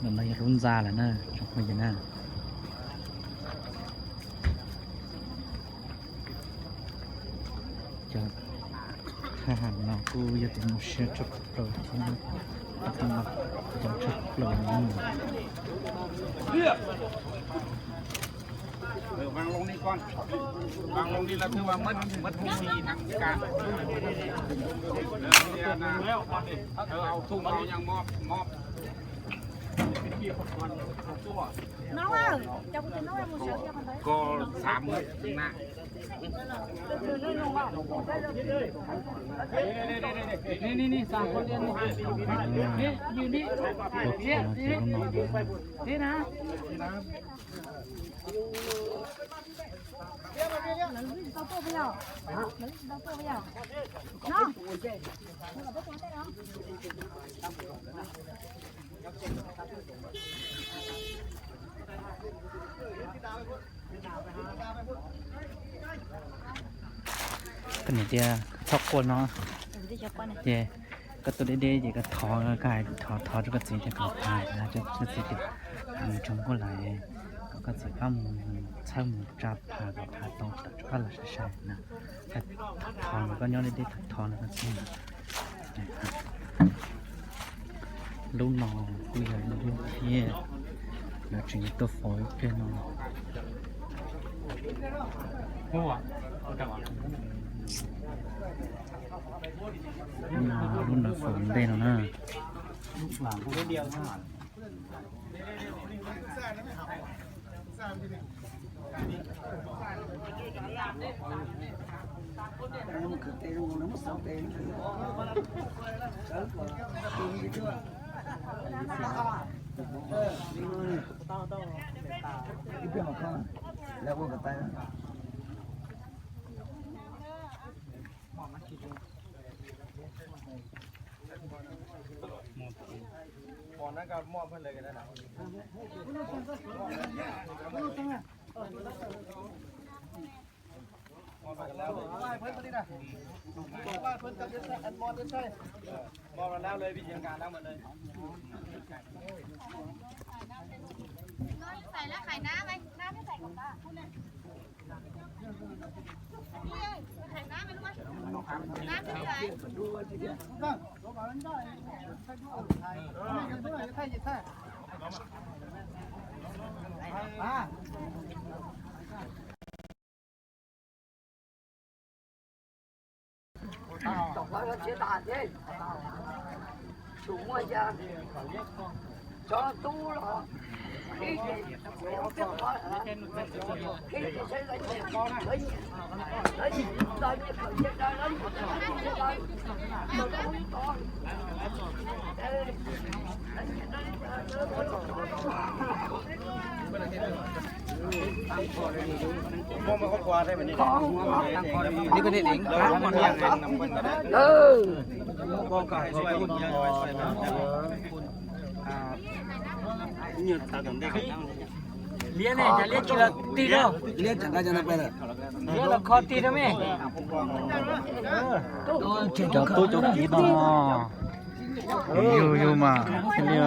No yog lub ntxa lawm na, tsoom phooj ywg na. Cov thab ham no kuj yog tias muaj siab tshaj plaws thiab, tshaj plaws no. Koj niam tias txhob quaj no, ces koj tuaj deb deb ces koj thov, koj hais thov thov rau koj txiv tias kom phas, koj txiv tias, tsoom nkauj lais, kom koj txiv pab mus txhawb mus tsa phas kom phas tau tawm rov qab los sai sai na. Thov no koj nyob deb deb, thov no koj txiv. Lub no kuj yog ib lub thiab, lawv tseem tuaj faus ib pliag no. Lub no faus ntej no na. Liab ne, cas liab tsis los tig rau? Liab los kho tig rau me. Cov tub cov kiv no. Yug yug mas thiaj li os.